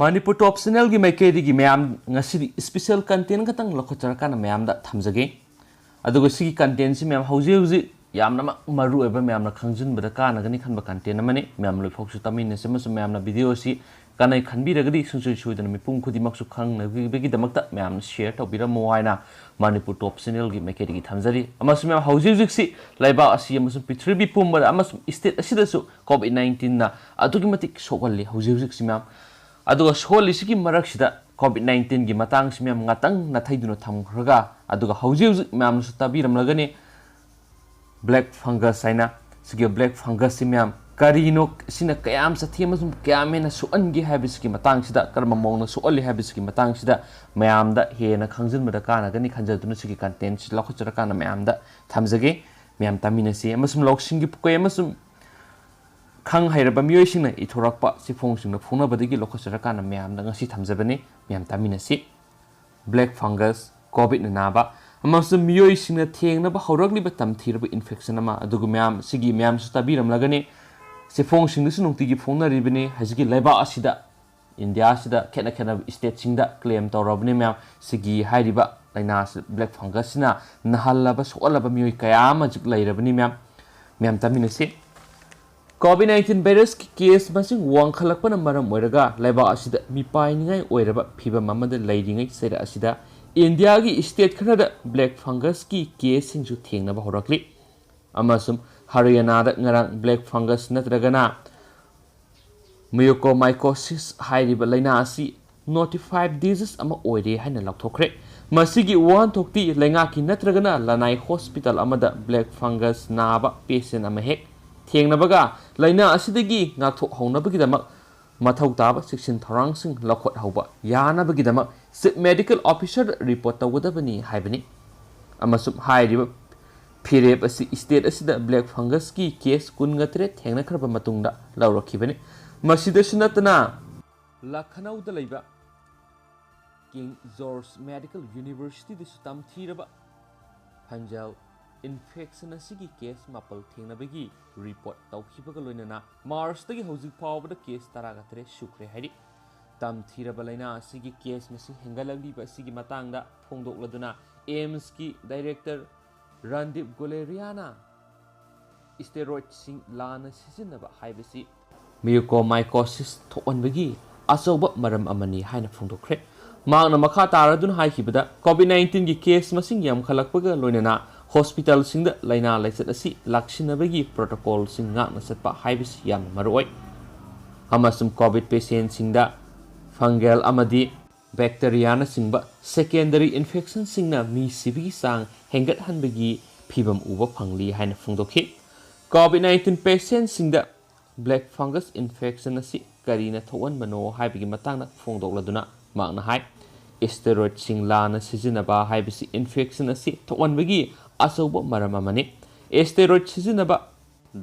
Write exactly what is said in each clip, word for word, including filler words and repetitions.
ꯃꯅꯤꯄꯨꯔ ꯇꯣꯞ ꯆꯦꯅꯦꯜꯒꯤ ꯃꯥꯏꯀꯩꯗꯒꯤ ꯃꯌꯥꯝ ꯉꯁꯤꯗꯤ special content ꯈꯛꯇꯪ ꯂꯧꯈꯠꯆꯔꯀꯥꯟꯗ ꯃꯌꯥꯝꯗ ꯊꯝꯖꯒꯦ꯫ ꯑꯗꯨꯒ ꯁꯤꯒꯤ contentꯁꯤ ꯃꯌꯥꯝ ꯍꯧꯖꯤꯛ ꯍꯧꯖꯤꯛ ꯌꯥꯝꯅꯃꯛ ꯃꯔꯨ ꯑꯣꯏꯕ, ꯃꯌꯥꯝꯅ ꯈꯪꯖꯤꯟꯕꯗ ꯀꯥꯟꯅꯒꯅꯤ ꯈꯟꯕ content ꯑꯃꯅꯤ꯫ ꯃꯌꯥꯝ ꯂꯣꯏꯐꯥꯎꯁꯨ ꯇꯥꯃꯤꯟꯅꯁꯤ ꯑꯃꯁꯨꯡ ꯃꯌꯥꯝꯅ video ꯑꯁꯤ ꯀꯥꯟꯅꯩ ꯈꯟꯕꯤꯔꯒꯗꯤ ꯁꯨꯡꯁꯣꯏ ꯁꯣꯏꯗꯅ ꯃꯤꯄꯨꯝ ꯈꯨꯗꯤꯡꯃꯛꯁꯨ ꯈꯪꯅꯕꯒꯤꯗꯃꯛꯇ ꯃꯌꯥꯝꯅ share ꯇꯧꯕꯤꯔꯝꯃꯣ ꯍꯥꯏꯅ ꯃꯅꯤꯄꯨꯔ ꯇꯣꯞ ꯆꯦꯅꯦꯜꯒꯤ ꯃꯥꯏꯀꯩꯗꯒꯤ ꯊꯝꯖꯔꯤ꯫ ꯑꯃꯁꯨꯡ ꯃꯌꯥꯝ ꯍꯧꯖꯤꯛ ꯍꯧꯖꯤꯛꯁꯤ ꯂꯩꯕꯥꯛ ꯑꯁꯤ ꯑꯃꯁꯨꯡ ꯄ꯭ꯔꯤꯊꯤꯕꯤ ꯄꯨꯝꯕꯗ ꯑꯃꯁꯨꯡ state ꯑꯁꯤꯗꯁꯨ COVID nineteenꯅ ꯑꯗꯨꯛꯀꯤ ꯃꯇꯤꯛ ꯁꯣꯛꯍꯜꯂꯤ ꯍꯧꯖꯤꯛ ꯍꯧꯖꯤꯛꯁꯤ ꯃꯌꯥꯝ꯫ ꯑꯗꯨꯒ ꯁꯣꯛꯍꯜꯂꯤꯁꯤꯒꯤ ꯃꯔꯛꯁꯤꯗ COVID nineteenꯒꯤ ꯃꯇꯥꯡꯁꯤ ꯃꯌꯥꯝ ꯉꯥꯛꯇꯪ ꯅꯥꯊꯩꯗꯨꯅ ꯊꯝꯈ꯭ꯔꯒ, ꯑꯗꯨꯒ ꯍꯧꯖꯤꯛ ꯍꯧꯖꯤꯛ ꯃꯌꯥꯝꯅꯁꯨ ꯇꯥꯕꯤꯔꯝꯂꯒꯅꯤ black fungus ꯍꯥꯏꯅ꯫ ꯁꯤꯒꯤ black fungusꯁꯤ ꯃꯌꯥꯝ ꯀꯔꯤꯅꯣ, ꯁꯤꯅ ꯀꯌꯥꯝ ꯆꯠꯊꯤ ꯑꯃꯁꯨꯡ ꯀꯌꯥꯝ ꯍꯦꯟꯅ ꯁꯣꯛꯍꯟꯒꯦ ꯍꯥꯏꯕꯁꯤꯒꯤ ꯃꯇꯥꯡꯁꯤꯗ, ꯀꯔꯝꯕ ꯃꯑꯣꯡꯗ ꯁꯣꯛꯍꯜꯂꯤ ꯍꯥꯏꯕꯁꯤꯒꯤ ꯃꯇꯥꯡꯁꯤꯗ ꯃꯌꯥꯝꯗ ꯍꯦꯟꯅ ꯈꯪꯖꯤꯟꯕꯗ ꯀꯥꯟꯅꯒꯅꯤ ꯈꯟꯖꯗꯨꯅ ꯁꯤꯒꯤ contentꯁꯤ ꯂꯧꯈꯠꯆꯔꯀꯥꯟꯗ ꯃꯌꯥꯝꯗ ꯊꯝꯖꯒꯦ꯫ ꯃꯌꯥꯝ ꯇꯥꯃꯤꯟꯅꯁꯤ ꯑꯃꯁꯨꯡ ꯂꯧꯁꯤꯡꯒꯤ ꯄꯨꯀꯣꯏ ꯑꯃꯁꯨꯡ ꯈꯪ ꯍꯩꯔꯕ ꯃꯤꯑꯣꯏꯁꯤꯡꯅ ꯏꯊꯣꯔꯛꯄ ꯆꯦꯐꯣꯡꯁꯤꯡꯅ ꯐꯣꯡꯅꯕꯗꯒꯤ ꯂꯧꯈꯠꯆꯔꯀꯥꯟꯗ ꯃꯌꯥꯝꯗ ꯉꯁꯤ ꯊꯝꯖꯕꯅꯤ꯫ ꯃꯌꯥꯝ ꯇꯥꯃꯤꯟꯅꯁꯤ꯫ Black fungus, COVIDꯅ ꯅꯥꯕ ꯑꯃꯁꯨꯡ ꯃꯤꯑꯣꯏꯁꯤꯡꯅ ꯊꯦꯡꯅꯕ ꯍꯧꯔꯛꯂꯤꯕ ꯇꯝꯊꯤꯔꯕ infection ꯑꯃ꯫ ꯑꯗꯨꯒ ꯃꯌꯥꯝ ꯁꯤꯒꯤ ꯃꯌꯥꯝꯁꯨ ꯇꯥꯕꯤꯔꯝꯂꯒꯅꯤ꯫ ꯆꯦꯐꯣꯡꯁꯤꯡꯗꯁꯨ ꯅꯨꯡꯇꯤꯒꯤ ꯐꯣꯡꯅꯔꯤꯕꯅꯤ꯫ ꯍꯧꯖꯤꯛꯀꯤ ꯂꯩꯕꯥꯛ ꯑꯁꯤꯗ, ꯏꯟꯗꯤꯌꯥ ꯑꯁꯤꯗ ꯈꯦꯠꯅ ꯈꯦꯠꯅꯕ stateꯁꯤꯡꯗ claim ꯇꯧꯔꯕꯅꯤ ꯃꯌꯥꯝ꯫ ꯁꯤꯒꯤ ꯍꯥꯏꯔꯤꯕ ꯂꯥꯏꯅꯥ ꯑꯁꯤ, black fungusꯁꯤꯅ ꯅꯥꯍꯜꯂꯕ, ꯁꯣꯛꯍꯜꯂꯕ ꯃꯤꯑꯣꯏ ꯀꯌꯥ ꯑꯃ ꯍꯧꯖꯤꯛ ꯂꯩꯔꯕꯅꯤ ꯃꯌꯥꯝ꯫ ꯃꯌꯥꯝ ꯇꯥꯃꯤꯟꯅꯁꯤ꯫ COVID nineteen virusꯀꯤ case ꯃꯁꯤꯡ ꯋꯥꯡꯈꯠꯂꯛꯄꯅ ꯃꯔꯝ ꯑꯣꯏꯔꯒ ꯂꯩꯕꯥꯛ ꯑꯁꯤꯗ ꯃꯤꯄꯥꯏꯅꯤꯡꯉꯥꯏ ꯑꯣꯏꯔꯕ ꯐꯤꯚꯝ ꯑꯃꯗ ꯂꯩꯔꯤꯉꯩ ꯆꯩꯔꯛ ꯑꯁꯤꯗ ꯏꯟꯗꯤꯌꯥꯒꯤ state ꯈꯔꯗ black fungusꯀꯤ caseꯁꯤꯡꯁꯨ ꯊꯦꯡꯅꯕ ꯍꯧꯔꯛꯂꯤ꯫ ꯑꯃꯁꯨꯡ ꯍꯔꯤꯌꯥꯅꯥꯗ ꯉꯔꯥꯡ black fungus ꯅꯠꯇ꯭ꯔꯒꯅ mucormycosis ꯍꯥꯏꯔꯤꯕ ꯂꯥꯏꯅꯥ ꯑꯁꯤ notified disease ꯑꯃ ꯑꯣꯏꯔꯦ ꯍꯥꯏꯅ ꯂꯥꯎꯊꯣꯛꯈ꯭ꯔꯦ꯫ ꯃꯁꯤꯒꯤ ꯋꯥꯍꯟꯊꯣꯛꯇꯤ ꯂꯩꯉꯥꯛꯀꯤ ꯅꯠꯇ꯭ꯔꯒꯅ ꯂꯅꯥꯏ hospital ꯑꯃꯗ black fungus ꯅꯥꯕ patient ꯑꯃ ꯍꯦꯛ ꯊꯦꯡꯅꯕꯒ ꯂꯥꯏꯅꯥ ꯑꯁꯤꯗꯒꯤ ꯉꯥꯛꯊꯣꯛꯍꯧꯅꯕꯒꯤꯗꯃꯛ ꯃꯊꯧ ꯇꯥꯕ ꯆꯦꯛꯁꯤꯟ ꯊꯧꯔꯥꯡꯁꯤꯡ ꯂꯧꯈꯠꯍꯧꯕ ꯌꯥꯅꯕꯒꯤꯗꯃꯛ Chief Medical Officerꯗ report ꯇꯧꯒꯗꯕꯅꯤ ꯍꯥꯏꯕꯅꯤ꯫ ꯑꯃꯁꯨꯡ ꯍꯥꯏꯔꯤꯕ ꯐꯤꯔꯦꯞ ꯑꯁꯤ state ꯑꯁꯤꯗ black fungusꯀꯤ case ꯀꯨꯟꯒ ꯇꯔꯦꯠ ꯊꯦꯡꯅꯈ꯭ꯔꯕ ꯃꯇꯨꯡꯗ ꯂꯧꯔꯛꯈꯤꯕꯅꯤ꯫ ꯃꯁꯤꯗꯁꯨ ꯅꯠꯇꯅ ꯂꯈꯅꯧꯗ ꯂꯩꯕ King George Medical Universityꯗꯁꯨ ꯇꯝꯊꯤꯔꯕ fungal infection ꯑꯁꯤꯒꯤ case ꯃꯥꯄꯜ ꯊꯦꯡꯅꯕꯒꯤ report ꯇꯧꯈꯤꯕꯒ ꯂꯣꯏꯅꯅ Marchꯇꯒꯤ ꯍꯧꯖꯤꯛ ꯐꯥꯎꯕꯗ case ꯇꯔꯥꯒ ꯇꯔꯦꯠ ꯁꯨꯈ꯭ꯔꯦ ꯍꯥꯏꯔꯤ꯫ ꯇꯝꯊꯤꯔꯕ ꯂꯥꯏꯅꯥ ꯑꯁꯤꯒꯤ ꯀꯦꯁ ꯃꯁꯤꯡ ꯍꯦꯟꯒꯠꯂꯛꯂꯤꯕ ꯑꯁꯤꯒꯤ ꯃꯇꯥꯡꯗ ꯐꯣꯡꯗꯣꯛꯂꯗꯨꯅ ꯑꯦꯝꯁꯀꯤ ꯗꯥꯏꯔꯦꯛꯇꯔ ꯔꯟꯗꯤꯞ ꯒꯨꯂꯦꯔꯤꯌꯥꯅ ꯏꯁꯇꯦꯔꯣꯏꯗꯁꯤꯡ ꯂꯥꯟꯅ ꯁꯤꯖꯤꯟꯅꯕ ꯍꯥꯏꯕꯁꯤ ꯃ꯭ꯌꯨꯀꯣꯃꯥꯏꯀꯣꯁꯤꯁ ꯊꯣꯛꯍꯟꯕꯒꯤ ꯑꯆꯧꯕ ꯃꯔꯝ ꯑꯃꯅꯤ ꯍꯥꯏꯅ ꯐꯣꯡꯗꯣꯛꯈ꯭ꯔꯦ꯫ ꯃꯍꯥꯛꯅ ꯃꯈꯥ ꯇꯥꯔꯗꯨꯅ ꯍꯥꯏꯈꯤꯕꯗ, ꯀꯣꯚꯤꯗ ꯅꯥꯏꯟꯇꯤꯟꯒꯤ ꯀꯦꯁ ꯃꯁꯤꯡ ꯌꯥꯝꯈꯠꯂꯛꯄꯒ ꯂꯣꯏꯅꯅ ꯍꯣꯁꯄꯤꯇꯥꯜꯁꯤꯡꯗ ꯂꯥꯏꯅꯥ ꯂꯥꯏꯆꯠ ꯑꯁꯤ ꯂꯥꯛꯁꯤꯟꯅꯕꯒꯤ ꯄ꯭ꯔꯣꯇꯣꯀꯣꯜꯁꯤꯡ ꯉꯥꯛꯅ ꯆꯠꯄ ꯍꯥꯏꯕꯁꯤ ꯌꯥꯝꯅ ꯃꯔꯨꯑꯣꯏ, ꯑꯃꯁꯨꯡ ꯀꯣꯚꯤꯗ ꯄꯦꯁꯦꯟꯁꯤꯡꯗ ꯐꯪꯒꯦꯜ ꯑꯃꯗꯤ ꯕꯦꯛꯇꯦꯔꯤꯌꯥꯅꯆꯤꯡꯕ ꯁꯦꯀꯦꯟꯗꯔꯤ ꯏꯟꯐꯦꯛꯁꯟꯁꯤꯡꯅ ꯃꯤ ꯁꯤꯕꯒꯤ ꯆꯥꯡ ꯍꯦꯟꯒꯠꯍꯟꯕꯒꯤ ꯐꯤꯚꯝ ꯎꯕ ꯐꯪꯂꯤ ꯍꯥꯏꯅ ꯐꯣꯡꯗꯣꯛꯈꯤ꯫ ꯀꯣꯚꯤꯗ ꯅꯥꯏꯟꯇꯤꯟ ꯄꯦꯁꯦꯟꯁꯤꯡꯗ ꯕ꯭ꯂꯦꯛ ꯐꯪꯒꯁ ꯏꯟꯐꯦꯛꯁꯟ ꯑꯁꯤ ꯀꯔꯤꯅ ꯊꯣꯛꯍꯟꯕꯅꯣ ꯍꯥꯏꯕꯒꯤ ꯃꯇꯥꯡꯗ ꯐꯣꯡꯗꯣꯛꯂꯗꯨꯅ ꯃꯍꯥꯛꯅ ꯍꯥꯏ, ꯏꯁꯇꯦꯔꯣꯏꯗꯁꯤꯡ ꯂꯥꯟꯅ ꯁꯤꯖꯤꯟꯅꯕ ꯍꯥꯏꯕꯁꯤ ꯏꯟꯐꯦꯛꯁꯟ ꯑꯁꯤ ꯊꯣꯛꯍꯟꯕꯒꯤ ꯑꯆꯧꯕ ꯃꯔꯝ ꯑꯃꯅꯤ꯫ ꯏꯁꯇꯦꯔꯣꯏꯗ ꯁꯤꯖꯤꯟꯅꯕ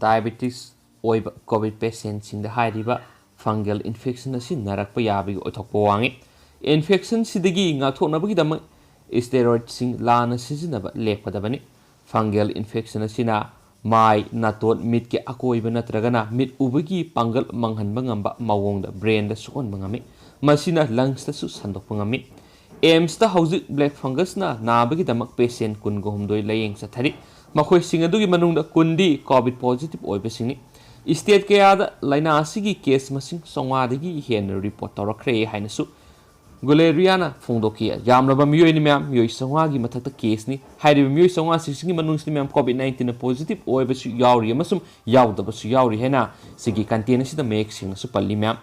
ꯗꯥꯏꯕꯦꯇꯤꯁ ꯑꯣꯏꯕ ꯀꯣꯚꯤꯗ ꯄꯦꯁꯦꯟꯁꯤꯡꯗ ꯍꯥꯏꯔꯤꯕ ꯐꯪꯒꯦꯜ ꯏꯟꯐꯦꯛꯁꯟ ꯑꯁꯤ ꯅꯥꯔꯛꯄ ꯌꯥꯕꯒꯤ ꯑꯣꯏꯊꯣꯛꯄ ꯋꯥꯡꯏ꯫ ꯏꯟꯐꯦꯛꯁꯟꯁꯤꯗꯒꯤ ꯉꯥꯛꯊꯣꯛꯅꯕꯒꯤꯗꯃꯛ ꯏꯁꯇꯦꯔꯣꯏꯗꯁꯤꯡ ꯂꯥꯟꯅ ꯁꯤꯖꯤꯟꯅꯕ ꯂꯦꯞꯀꯗꯕꯅꯤ꯫ ꯐꯪꯒꯦꯜ ꯏꯟꯐꯦꯛꯁꯟ ꯑꯁꯤꯅ ꯃꯥꯏ, ꯅꯥꯇꯣꯟ, ꯃꯤꯠꯀꯤ ꯑꯀꯣꯏꯕ ꯅꯠꯇ꯭ꯔꯒꯅ ꯃꯤꯠ ꯎꯕꯒꯤ ꯄꯥꯡꯒꯜ ꯃꯥꯡꯍꯟꯕ ꯉꯝꯕ ꯃꯑꯣꯡꯗ ꯕ꯭ꯔꯦꯟꯗ ꯁꯣꯛꯍꯟꯕ ꯉꯝꯃꯤ꯫ ꯃꯁꯤꯅ ꯂꯪꯁꯇꯁꯨ ꯁꯟꯗꯣꯛꯄ ꯉꯝꯃꯤ꯫ ꯑꯦꯝꯁꯇ ꯍꯧꯖꯤꯛ ꯕ꯭ꯂꯦꯛ ꯐꯪꯒꯁꯅ ꯅꯥꯕꯒꯤꯗꯃꯛ ꯄꯦꯁꯦꯟ ꯀꯨꯟꯒ ꯍꯨꯝꯗꯣꯏ ꯂꯥꯌꯦꯡ ꯆꯠꯊꯔꯤ꯫ ꯃꯈꯣꯏꯁꯤꯡ ꯑꯗꯨꯒꯤ ꯃꯅꯨꯡꯗ ꯀꯨꯟꯗꯤ ꯀꯣꯚꯤꯗ ꯄꯣꯖꯤꯇꯤꯚ ꯑꯣꯏꯕꯁꯤꯡꯅꯤ꯫ ꯏꯁꯇꯦꯠ ꯀꯌꯥꯗ ꯂꯥꯏꯅꯥ ꯑꯁꯤꯒꯤ ꯀꯦꯁ ꯃꯁꯤꯡ ꯆꯥꯝꯃꯉꯥꯗꯒꯤ ꯍꯦꯟꯅ ꯔꯤꯄꯣꯔꯠ ꯇꯧꯔꯛꯈ꯭ꯔꯦ ꯍꯥꯏꯅꯁꯨ ꯒꯨꯂꯦꯔꯤꯌꯥꯅ ꯐꯣꯡꯗꯣꯛꯈꯤ꯫ ꯌꯥꯝꯂꯕ ꯃꯤꯑꯣꯏꯅꯤ ꯃꯌꯥꯝ, ꯃꯤꯑꯣꯏ ꯆꯥꯝꯃꯉꯥꯒꯤ ꯃꯊꯛꯇ ꯀꯦꯁꯅꯤ꯫ ꯍꯥꯏꯔꯤꯕ ꯃꯤꯑꯣꯏ ꯆꯥꯝꯃꯉꯥꯁꯤꯡꯁꯤꯒꯤ ꯃꯅꯨꯡꯁꯤꯗ ꯃꯌꯥꯝ ꯀꯣꯚꯤꯗ ꯅꯥꯏꯟꯇꯤꯟꯅ ꯄꯣꯖꯤꯇꯤꯚ ꯑꯣꯏꯕꯁꯨ ꯌꯥꯎꯔꯤ ꯑꯃꯁꯨꯡ ꯌꯥꯎꯗꯕꯁꯨ ꯌꯥꯎꯔꯤ ꯍꯥꯏꯅ ꯁꯤꯒꯤ ꯀꯟꯇꯦꯟ ꯑꯁꯤꯗ ꯃꯌꯦꯛ ꯁꯦꯡꯅꯁꯨ ꯄꯜꯂꯤ ꯃꯌꯥꯝ꯫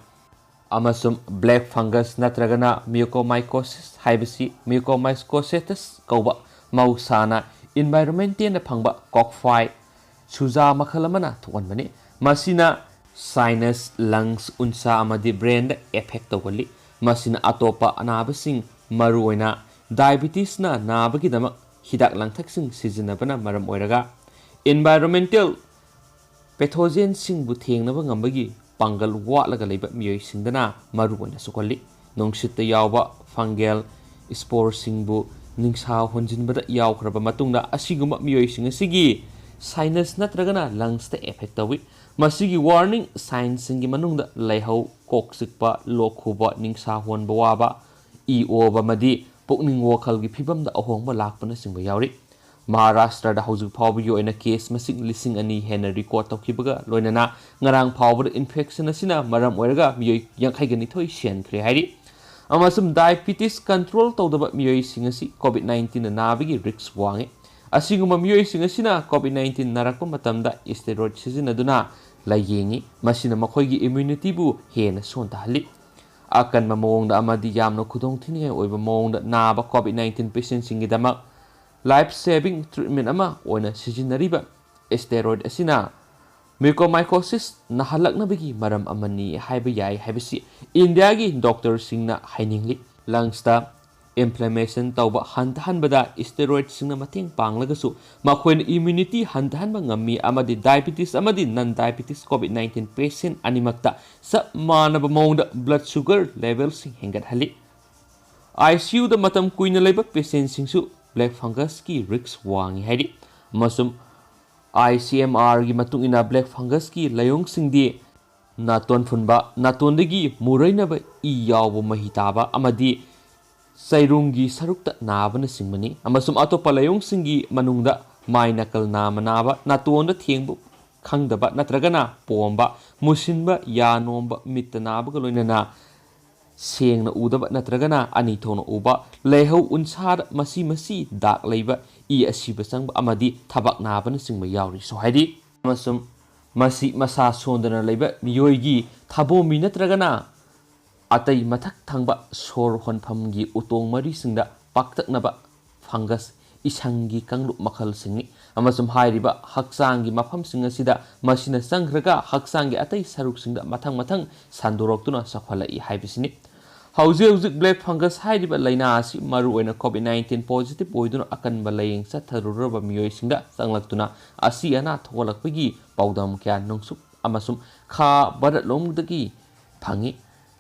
ꯑꯃꯁꯨꯡ ꯕ꯭ꯂꯦꯛ ꯐꯪꯒꯁ ꯅꯠꯇ꯭ꯔꯒꯅ ꯃ꯭ꯌꯨꯀꯣꯃꯥꯏꯀꯣꯁꯤꯁ ꯍꯥꯏꯕꯁꯤ ꯃ꯭ꯌꯨꯀꯣꯃꯥꯏꯀꯣꯁꯦꯇꯁ ꯀꯧꯕ ꯃꯍꯧꯁꯥꯅ ꯏꯟꯚꯥꯏꯔꯣꯟꯃꯦꯟꯇꯦꯟꯗ ꯐꯪꯕ ꯀꯣꯛꯐꯥꯏ ꯁꯨꯖꯥ ꯃꯈꯜ ꯑꯃꯅ ꯊꯣꯛꯍꯟꯕꯅꯤ꯫ ꯃꯁꯤꯅ ꯁꯥꯏꯅꯁ, ꯂꯪꯁ, ꯎꯟꯁꯥ ꯑꯃꯗꯤ ꯕ꯭ꯔꯦꯟꯗ ꯑꯦꯐꯦꯛ ꯇꯧꯒꯜꯂꯤ꯫ ꯃꯁꯤꯅ ꯑꯇꯣꯞꯄ ꯑꯅꯥꯕꯁꯤꯡ, ꯃꯔꯨꯑꯣꯏꯅ ꯗꯥꯏꯕꯤꯇꯤꯁꯅ ꯅꯥꯕꯒꯤꯗꯃꯛ ꯍꯤꯗꯥꯛ ꯂꯥꯡꯊꯛꯁꯤꯡ ꯁꯤꯖꯤꯟꯅꯕꯅ ꯃꯔꯝ ꯑꯣꯏꯔꯒ ꯏꯟꯚꯥꯏꯔꯣꯟꯃꯦꯟꯇꯦꯜ ꯄꯦꯊꯣꯖꯦꯟꯁꯤꯡꯕꯨ ꯊꯦꯡꯅꯕ ꯉꯝꯕꯒꯤ ꯄꯥꯡꯒꯜ ꯋꯥꯠꯂꯒ ꯂꯩꯕ ꯃꯤꯑꯣꯏꯁꯤꯡꯗꯅ ꯃꯔꯨꯑꯣꯏꯅ ꯁꯣꯛꯍꯜꯂꯤ꯫ ꯅꯨꯡꯁꯤꯠꯇ ꯌꯥꯎꯕ ꯐꯪꯒꯦꯜ ꯏꯁꯄꯣꯔꯁꯤꯡꯕꯨ ꯅꯤꯡꯁꯥ ꯍꯣꯟꯖꯤꯟꯕꯗ ꯌꯥꯎꯈ꯭ꯔꯕ ꯃꯇꯨꯡꯗ ꯑꯁꯤꯒꯨꯝꯕ ꯃꯤꯑꯣꯏꯁꯤꯡ ꯑꯁꯤꯒꯤ ꯁꯥꯏꯅꯁ ꯅꯠꯇ꯭ꯔꯒꯅ ꯂꯪꯁꯇ ꯑꯦꯐꯦꯛ ꯇꯧꯏ꯫ ꯃꯁꯤꯒꯤ ꯋꯥꯔꯅꯤꯡ ꯁꯥꯏꯟꯁꯤꯡꯒꯤ ꯃꯅꯨꯡꯗ ꯂꯥꯏꯍꯧ, ꯀꯣꯛ ꯆꯤꯛꯄ, ꯂꯣꯛ ꯈꯨꯕ, ꯅꯤꯡꯁꯥ ꯍꯣꯟꯕ ꯋꯥꯕ, ꯏ ꯑꯣꯕ ꯑꯃꯗꯤ ꯄꯨꯛꯅꯤꯡ ꯋꯥꯈꯜꯒꯤ ꯐꯤꯕꯝꯗ ꯑꯍꯣꯡꯕ ꯂꯥꯛꯄꯅꯆꯤꯡꯕ ꯌꯥꯎꯔꯤ꯫ ꯃꯍꯥꯔꯥꯁꯇ꯭ꯔꯗ ꯍꯧꯖꯤꯛ ꯐꯥꯎꯕꯒꯤ ꯑꯣꯏꯅ ꯀꯦꯁ ꯃꯁꯤꯡ ꯂꯤꯁꯤꯡ ꯑꯅꯤ ꯍꯦꯟꯅ ꯔꯦꯀꯣꯔꯗ ꯇꯧꯈꯤꯕꯒ ꯂꯣꯏꯅꯅ ꯉꯔꯥꯡ ꯐꯥꯎꯕꯗ ꯏꯟꯐꯦꯛꯁꯟ ꯑꯁꯤꯅ ꯃꯔꯝ ꯑꯣꯏꯔꯒ ꯃꯤꯑꯣꯏ ꯌꯥꯡꯈꯩꯒ ꯅꯤꯊꯣꯏ ꯁꯤꯍꯟꯈ꯭ꯔꯦ ꯍꯥꯏꯔꯤ꯫ ꯑꯃꯁꯨꯡ ꯗꯥꯏꯕꯤꯇꯤꯁ ꯀꯟꯇ꯭ꯔꯣꯜ ꯇꯧꯗꯕ ꯃꯤꯑꯣꯏꯁꯤꯡ ꯑꯁꯤ ꯀꯣꯚꯤꯗ ꯅꯥꯏꯟꯇꯤꯟꯅ ꯅꯥꯕꯒꯤ ꯔꯤꯁ꯭ꯛ ꯋꯥꯡꯉꯤ꯫ ꯑꯁꯤꯒꯨꯝꯕ ꯃꯤꯑꯣꯏꯁꯤꯡ ꯑꯁꯤꯅ ꯀꯣꯚꯤꯗ ꯅꯥꯏꯟꯇꯤꯟ ꯅꯥꯔꯛꯄ ꯃꯇꯝꯗ ꯁ꯭ꯇꯦꯔꯣꯏꯗ ꯁꯤꯖꯤꯟꯅꯗꯨꯅ ꯂꯥꯌꯦꯡꯉꯤ꯫ ꯃꯁꯤꯅ ꯃꯈꯣꯏꯒꯤ ꯏꯝꯃ꯭ꯌꯨꯅꯤꯇꯤꯕꯨ ꯍꯦꯟꯅ ꯁꯣꯟꯊꯍꯜꯂꯤ꯫ ꯑꯀꯟꯕ ꯃꯑꯣꯡꯗ ꯑꯃꯗꯤ ꯌꯥꯝꯅ ꯈꯨꯗꯣꯡꯊꯤꯅꯤꯡꯉꯥꯏ ꯑꯣꯏꯕ ꯃꯑꯣꯡꯗ ꯅꯥꯕ ꯀꯣꯚꯤꯗ ꯅꯥꯏꯟꯇꯤꯟ ꯄꯦꯁꯦꯟꯁꯤꯡꯒꯤꯗꯃꯛ ꯂꯥꯏꯐ ꯁꯦꯚꯤꯡ ꯇ꯭ꯔꯤꯠꯃꯦꯟ ꯑꯃ ꯑꯣꯏꯅ ꯁꯤꯖꯤꯟꯅꯔꯤꯕ ꯁ꯭ꯇꯦꯔꯣꯏꯗ ꯑꯁꯤꯅ ꯃ꯭ꯌꯨꯀꯣꯃꯥꯏꯀꯣꯁꯤꯁ ꯅꯥꯍꯜꯂꯛꯅꯕꯒꯤ ꯃꯔꯝ ꯑꯃꯅꯤ ꯍꯥꯏꯕ ꯌꯥꯏ ꯍꯥꯏꯕꯁꯤ ꯏꯟꯗꯤꯌꯥꯒꯤ ꯗꯣꯛꯇꯔꯁꯤꯡꯅ ꯍꯥꯏꯅꯤꯡꯂꯤ꯫ ꯂꯪꯁꯇ ꯏꯟꯐ꯭ꯂꯦꯃꯦꯁꯟ ꯇꯧꯕ ꯍꯟꯊꯍꯟꯕꯗ ꯁ꯭ꯇꯦꯔꯣꯏꯗꯁꯤꯡꯅ ꯃꯇꯦꯡ ꯄꯥꯡꯂꯒꯁꯨ, ꯃꯈꯣꯏꯅ ꯏꯝꯃ꯭ꯌꯨꯅꯤꯇꯤ ꯍꯟꯊꯍꯟꯕ ꯉꯝꯃꯤ ꯑꯃꯗꯤ ꯗꯥꯏꯕꯤꯇꯤꯁ ꯑꯃꯗꯤ ꯅꯟ ꯗꯥꯏꯕꯤꯇꯤꯁ ꯀꯣꯚꯤꯗ ꯅꯥꯏꯟꯇꯤꯟ ꯄꯦꯁꯦꯟ ꯑꯅꯤꯃꯛꯇ ꯆꯞ ꯃꯥꯟꯅꯕ ꯃꯑꯣꯡꯗ ꯕ꯭ꯂꯗ ꯁꯨꯒꯔ ꯂꯦꯚꯦꯜꯁꯤꯡ ꯍꯦꯟꯒꯠꯍꯜꯂꯤ꯫ ꯑꯥꯏ ꯁꯤ ꯌꯨꯗ ꯃꯇꯝ ꯀꯨꯏꯅ ꯂꯩꯕ ꯄꯦꯁꯦꯟꯁꯤꯡꯁꯨ ꯕ꯭ꯂꯦꯛ ꯐꯪꯒꯁꯀꯤ ꯔꯤꯁ꯭ꯛ ꯋꯥꯡꯏ ꯍꯥꯏꯔꯤ, ꯑꯃꯁꯨꯡ ꯑꯥꯏ ꯁꯤ ꯑꯦꯝ ꯑꯥꯔꯒꯤ ꯃꯇꯨꯡ ꯏꯟꯅ ꯕ꯭ꯂꯦꯛ ꯐꯪꯒꯁꯀꯤ ꯂꯥꯏꯑꯣꯡꯁꯤꯡꯗꯤ ꯅꯥꯇꯣꯟ ꯐꯨꯟꯕ, ꯅꯥꯇꯣꯟꯗꯒꯤ ꯃꯨꯔꯩꯅꯕ ꯏ ꯌꯥꯎꯕ ꯃꯍꯤ ꯇꯥꯕ ꯑꯃꯗꯤ ꯆꯩꯔꯨꯡꯒꯤ ꯁꯔꯨꯛꯇ ꯅꯥꯕꯅꯆꯤꯡꯕꯅꯤ꯫ ꯑꯃꯁꯨꯡ ꯑꯇꯣꯞꯄ ꯂꯥꯏꯑꯣꯡꯁꯤꯡꯒꯤ ꯃꯅꯨꯡꯗ ꯃꯥꯏ ꯅꯥꯀꯜ ꯅꯥꯝꯃ ꯅꯥꯕ, ꯅꯥꯇꯣꯟꯗ ꯊꯦꯡꯕ ꯈꯪꯗꯕ ꯅꯠꯇ꯭ꯔꯒꯅ ꯄꯣꯝꯕ, ꯃꯨꯁꯤꯟꯕ, ꯌꯥ ꯅꯣꯝꯕ, ꯃꯤꯠꯇ ꯅꯥꯕꯒ ꯂꯣꯏꯅꯅ ꯁꯦꯡꯅ ꯎꯗꯕ ꯅꯠꯇ꯭ꯔꯒꯅ ꯑꯅꯤ ꯊꯣꯛꯅ ꯎꯕ, ꯂꯩꯍꯧ ꯎꯟꯁꯥꯗ ꯃꯆꯤ ꯃꯆꯤ ꯗꯥꯛ ꯂꯩꯕ, ꯏ ꯑꯁꯤꯕ ꯆꯪꯕ ꯑꯃꯗꯤ ꯊꯕꯥꯛ ꯅꯥꯕꯅꯆꯤꯡꯕ ꯌꯥꯎꯔꯤꯁꯨ ꯍꯥꯏꯔꯤ꯫ ꯑꯃꯁꯨꯡ ꯃꯁꯤ ꯃꯁꯥ ꯁꯣꯟꯗꯅ ꯂꯩꯕ ꯃꯤꯑꯣꯏꯒꯤ ꯊꯥꯕꯣꯝꯃꯤ ꯅꯠꯇ꯭ꯔꯒꯅ ꯑꯇꯩ ꯃꯊꯛ ꯊꯪꯕ ꯁꯣꯔ ꯍꯣꯟꯐꯝꯒꯤ ꯎꯇꯣꯡ ꯃꯔꯤꯁꯤꯡꯗ ꯄꯥꯛꯇꯛꯅꯕ ꯐꯪꯒꯁ, ꯏꯁꯪꯒꯤ ꯀꯥꯡꯂꯨꯞ ꯃꯈꯜꯁꯤꯡꯅꯤ꯫ ꯑꯃꯁꯨꯡ ꯍꯥꯏꯔꯤꯕ ꯍꯛꯆꯥꯡꯒꯤ ꯃꯐꯝꯁꯤꯡ ꯑꯁꯤꯗ ꯃꯁꯤꯅ ꯆꯪꯈ꯭ꯔꯒ ꯍꯛꯆꯥꯡꯒꯤ ꯑꯇꯩ ꯁꯔꯨꯛꯁꯤꯡꯗ ꯃꯊꯪ ꯃꯊꯪ ꯁꯟꯗꯣꯔꯛꯇꯨꯅ ꯆꯥꯎꯈꯠꯂꯛꯏ ꯍꯥꯏꯕꯁꯤꯅꯤ꯫ ꯍꯧꯖꯤꯛ ꯍꯧꯖꯤꯛ ꯕ꯭ꯂꯦꯛ ꯐꯪꯒꯁ ꯍꯥꯏꯔꯤꯕ ꯂꯥꯏꯅꯥ ꯑꯁꯤ ꯃꯔꯨꯑꯣꯏꯅ ꯀꯣꯚꯤꯗ ꯅꯥꯏꯟꯇꯤꯟ ꯄꯣꯖꯤꯇꯤꯚ ꯑꯣꯏꯗꯨꯅ ꯑꯀꯟꯕ ꯂꯥꯏꯌꯦꯡ ꯆꯠꯊꯔꯨꯔꯕ ꯃꯤꯑꯣꯏꯁꯤꯡꯗ ꯆꯪꯂꯛꯇꯨꯅ ꯑꯁꯤ ꯑꯅꯥ ꯊꯣꯛꯍꯜꯂꯛꯄꯒꯤ ꯄꯥꯎꯗꯝ ꯀꯌꯥ ꯅꯣꯡꯆꯨꯞ ꯑꯃꯁꯨꯡ ꯈꯥ ꯚꯥꯔꯠꯂꯣꯝꯗꯒꯤ ꯐꯪꯏ꯫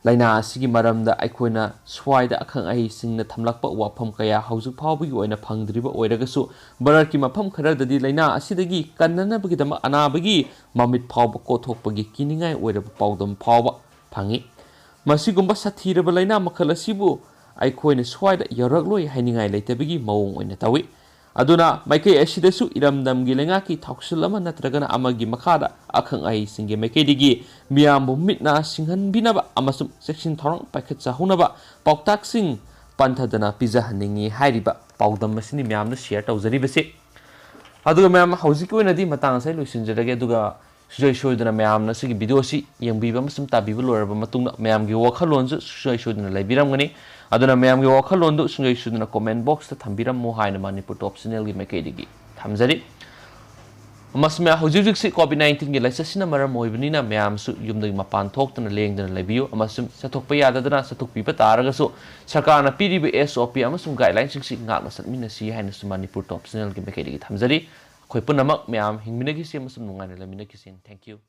ꯂꯥꯏꯅꯥ ꯑꯁꯤꯒꯤ ꯃꯔꯝꯗ ꯑꯩꯈꯣꯏꯅ ꯁ꯭ꯋꯥꯏꯗ ꯑꯈꯪ ꯑꯍꯩꯁꯤꯡꯅ ꯊꯝꯂꯛꯄ ꯋꯥꯐꯝ ꯀꯌꯥ ꯍꯧꯖꯤꯛ ꯐꯥꯎꯕꯒꯤ ꯑꯣꯏꯅ ꯐꯪꯗ꯭ꯔꯤꯕ ꯑꯣꯏꯔꯒꯁꯨ, ꯚꯥꯔꯠꯀꯤ ꯃꯐꯝ ꯈꯔꯗꯗꯤ ꯂꯥꯏꯅꯥ ꯑꯁꯤꯗꯒꯤ ꯀꯟꯅꯅꯕꯒꯤꯗꯃꯛ ꯑꯅꯥꯕꯒꯤ ꯃꯃꯤꯠ ꯐꯥꯎꯕ ꯀꯣꯠꯊꯣꯛꯄꯒꯤ ꯀꯤꯅꯤꯡꯉꯥꯏ ꯑꯣꯏꯔꯕ ꯄꯥꯎꯗꯝ ꯐꯥꯎꯕ ꯐꯪꯏ꯫ ꯃꯁꯤꯒꯨꯝꯕ ꯁꯥꯊꯤꯔꯕ ꯂꯥꯏꯅꯥ ꯃꯈꯜ ꯑꯁꯤꯕꯨ ꯑꯩꯈꯣꯏꯅ ꯁ꯭ꯋꯥꯏꯗ ꯌꯧꯔꯛꯂꯣꯏ ꯍꯥꯏꯅꯤꯡꯉꯥꯏ ꯂꯩꯇꯕꯒꯤ ꯃꯑꯣꯡ ꯑꯣꯏꯅ ꯇꯧꯏ꯫ ꯑꯗꯨꯅ ꯃꯥꯏꯀꯩ ꯑꯁꯤꯗꯁꯨ ꯏꯔꯝꯗꯝꯒꯤ ꯂꯩꯉꯥꯛꯀꯤ ꯊꯧꯁꯤꯜ ꯑꯃ ꯅꯠꯇ꯭ꯔꯒꯅ ꯑꯃꯒꯤ ꯃꯈꯥꯗ ꯑꯈꯪ ꯑꯍꯩꯁꯤꯡꯒꯤ ꯃꯥꯏꯀꯩꯗꯒꯤ ꯃꯤꯌꯥꯝꯕꯨ ꯃꯤꯠ ꯅꯥ ꯁꯤꯡꯍꯟꯕꯤꯅꯕ ꯑꯃꯁꯨꯡ ꯆꯦꯛꯁꯤꯟ ꯊꯧꯔꯥꯡ ꯄꯥꯏꯈꯠꯆꯍꯧꯅꯕ ꯄꯥꯎꯇꯥꯛꯁꯤꯡ ꯄꯟꯊꯗꯅ ꯄꯤꯖꯍꯟꯅꯤꯡꯏ ꯍꯥꯏꯔꯤꯕ ꯄꯥꯎꯗꯝ ꯑꯁꯤꯅꯤ ꯃꯌꯥꯝꯗ share ꯇꯧꯖꯔꯤꯕꯁꯤ꯫ ꯑꯗꯨꯒ ꯃꯌꯥꯝ, ꯍꯧꯖꯤꯛꯀꯤ ꯑꯣꯏꯅꯗꯤ ꯃꯇꯥꯡ ꯑꯁꯤꯗ ꯂꯣꯏꯁꯤꯟꯖꯔꯒꯦ꯫ ꯑꯗꯨꯒ ꯁꯨꯡꯁꯣꯏ ꯁꯣꯏꯗꯅ ꯃꯌꯥꯝꯅ ꯁꯤꯒꯤ video ꯑꯁꯤ ꯌꯦꯡꯕꯤꯕ ꯑꯃꯁꯨꯡ ꯇꯥꯕꯤꯕ ꯂꯣꯏꯔꯕ ꯃꯇꯨꯡꯗ ꯃꯌꯥꯝꯒꯤ ꯋꯥꯈꯜꯂꯣꯟꯁꯨ ꯁꯨꯡꯁꯣꯏ ꯁꯣꯏꯗꯅ ꯂꯩꯕꯤꯔꯝꯒꯅꯤ꯫ ꯑꯗꯨꯅ ꯃꯌꯥꯝꯒꯤ ꯋꯥꯈꯜꯂꯣꯟꯗꯨ ꯁꯨꯡꯁꯣꯏ ꯁꯣꯏꯗꯅ comment box ꯇ ꯊꯝꯕꯤꯔꯝꯃꯨ ꯍꯥꯏꯅ ꯃꯅꯤꯄꯨꯔ Top Channel ꯒꯤ ꯃꯥꯏꯀꯩꯗꯒꯤ ꯊꯝꯖꯔꯤ꯫ ꯑꯃꯁꯨꯡ ꯃꯌꯥꯝ, ꯍꯧꯖꯤꯛ ꯍꯧꯖꯤꯛꯁꯤ COVID nineteen ꯒꯤ ꯂꯥꯏꯆꯠꯁꯤꯅ ꯃꯔꯝ ꯑꯣꯏꯕꯅꯤꯅ ꯃꯌꯥꯝꯁꯨ ꯌꯨꯝꯗꯒꯤ ꯃꯄꯥꯟ ꯊꯣꯛꯇꯅ ꯂꯦꯡꯗꯅ ꯂꯩꯕꯤꯌꯨ, ꯑꯃꯁꯨꯡ ꯆꯠꯊꯣꯛꯄ ꯌꯥꯗꯗꯅ ꯆꯠꯊꯣꯛꯄꯤꯕ ꯇꯥꯔꯒꯁꯨ ꯁꯔꯀꯥꯔꯅ ꯄꯤꯔꯤꯕ S O P ꯑꯃꯁꯨꯡ guideline ꯁꯤꯡꯁꯤ ꯉꯥꯛꯅ ꯆꯠꯃꯤꯟꯅꯁꯤ ꯍꯥꯏꯅꯁꯨ ꯃꯅꯤꯄꯨꯔ Top Channel ꯒꯤ ꯃꯥꯏꯀꯩꯗꯒꯤ ꯊꯝꯖꯔꯤ꯫ ꯑꯩꯈꯣꯏ ꯄꯨꯝꯅꯃꯛ ꯃꯌꯥꯝ ꯍꯤꯡꯃꯤꯟꯅꯈꯤꯁꯤ ꯑꯃꯁꯨꯡ ꯅꯨꯡꯉꯥꯏꯅ ꯂꯩꯃꯤꯟꯅꯈꯤꯁꯤ꯫ Thank you꯫